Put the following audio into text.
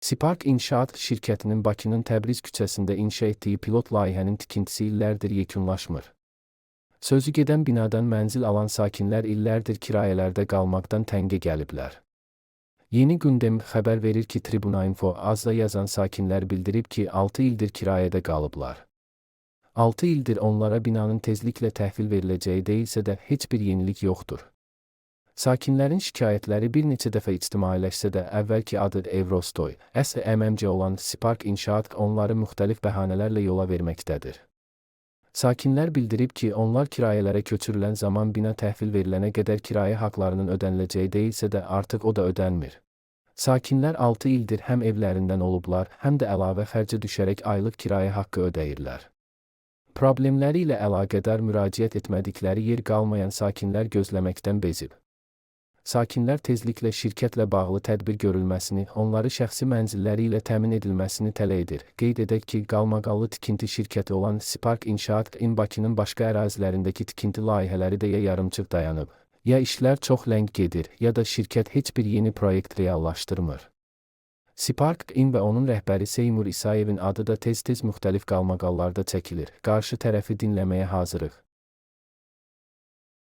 Sipark İnşaat şirkətinin Bakının Təbriz küçəsində inşa etdiyi pilot layihənin tikintisi illərdir yekunlaşmır. Sözü gedən binadan mənzil alan sakinlər illərdir kirayələrdə qalmaqdan təngə gəliblər. Yeni Gündəm xəbər verir ki, Tribuna Info azda yazan sakinlər bildirib ki, 6 ildir kirayədə qalıblar. 6 ildir onlara binanın tezliklə təhvil veriləcəyi deyilsə də heç bir yenilik yoxdur. Sakinlərin şikayətləri bir neçə dəfə ictimailəşsə də, əvvəlki adı Evrostoy, SMMC olan Sipark İnşaat onları müxtəlif bəhanələrlə yola verməkdədir. Sakinlər bildirib ki, onlar kirayələrə köçürülən zaman bina təhvil verilənə qədər kirayə haqlarının ödəniləcəyi deyilsə də, artıq o da ödənmir. Sakinlər 6 ildir həm evlərindən olublar, həm də əlavə xərcə düşərək aylıq kirayə haqqı ödəyirlər. Problemləri ilə əlaqədar müraciət etmədikləri yer qalmayan sakinlər gözləməkdən bezib. Sakinlər tezliklə şirkətlə bağlı tədbir görülməsini, onları şəxsi mənzilləri ilə təmin edilməsini tələb edir. Qeyd edək ki, qalmaqallı tikinti şirkəti olan Sipark İnşaat in Bakının başqa ərazilərindəki tikinti layihələri də ya yarımçıq dayanıb, ya işlər çox ləng gedir, ya da şirkət heç bir yeni proyekt reallaşdırmır. Sipark İn və onun rəhbəri Seymur İsayevin adı da tez-tez müxtəlif qalmaqallarda çəkilir. Qarşı tərəfi dinləməyə hazırıq.